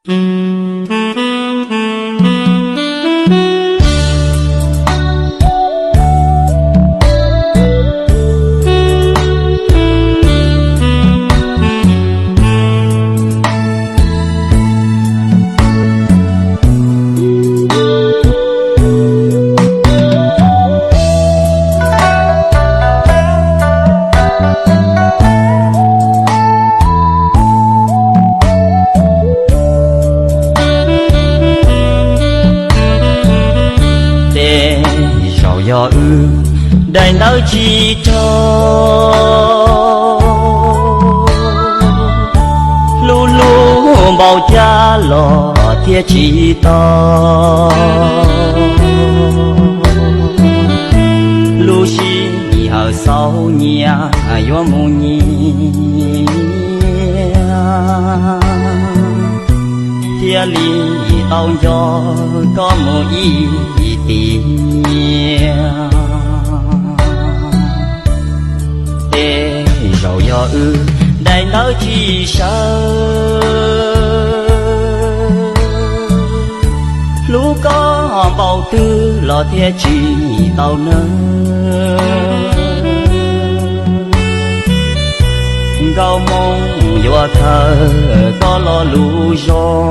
Tej zaum yog wb daim ntawv tsis raug, hlub hlub npaum cas los thiaj tsis tau. Lub sij hawm xaus nyias yuav mus nyias, thiaj li tau nco koj mus ib tiam. Tej zaum yog wb daim ntawv tsis sawv, hlub koj npaum twg los thiaj tsis tau nawb. Nkauj Hmoob yuav khaws koj lo lus zoo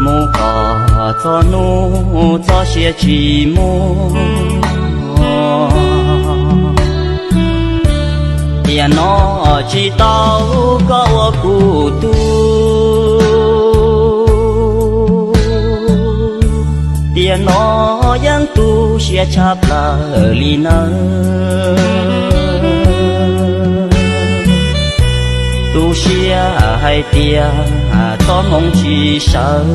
mus kom txog hnub txoj sia tsis muaj. Tiam no tsis tau koj ua kuv tub, tiam no yeej tu siab tshaj plaws li nawb. Tu siab hais tias txoj hmoov tsis sawv,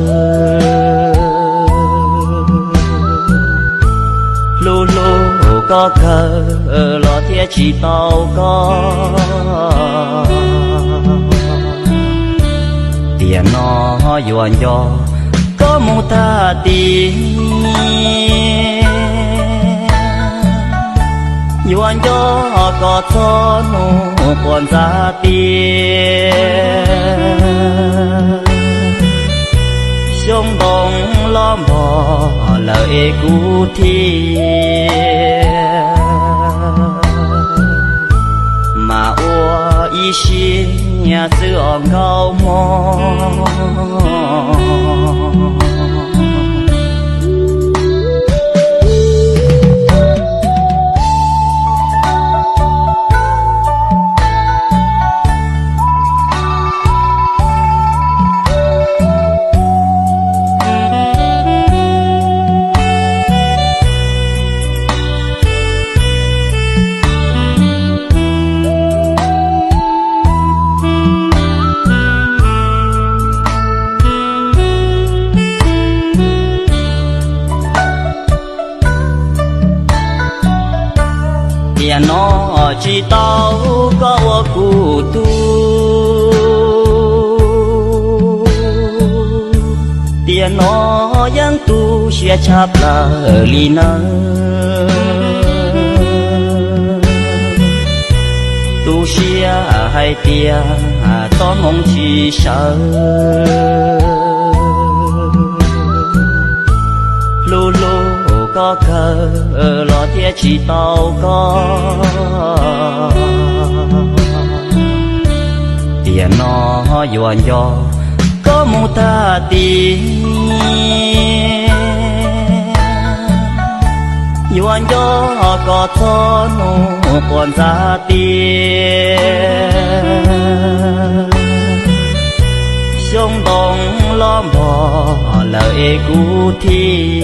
hlub hlub koj kawg los thiaj tsis tau koj. Tiam no yuav nco koj mus tag tiam, yuav nco koj txog hnub quas ntxa tiam. Xyoob ntoo los npog lawm es kuv thiaj mam ua ib sim xwb os Nkauj Hmoob. Tiam no tsis tau koj ua kuv tub, tiam no yeej tu siab tshaj plaws li nawb. Tu siab hais tias txoj hmoov tsis sawv, hlub hlub koj kawg los thiaj tsis tau koj. Tiam no yuav nco koj mus tag tiam, yuav nco koj txog hnub quas ntxa tiam. Xyoob ntoo los npog lawm es kuv thiaj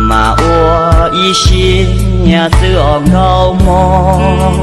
mam ua ib sim xwb os Nkauj Hmoob.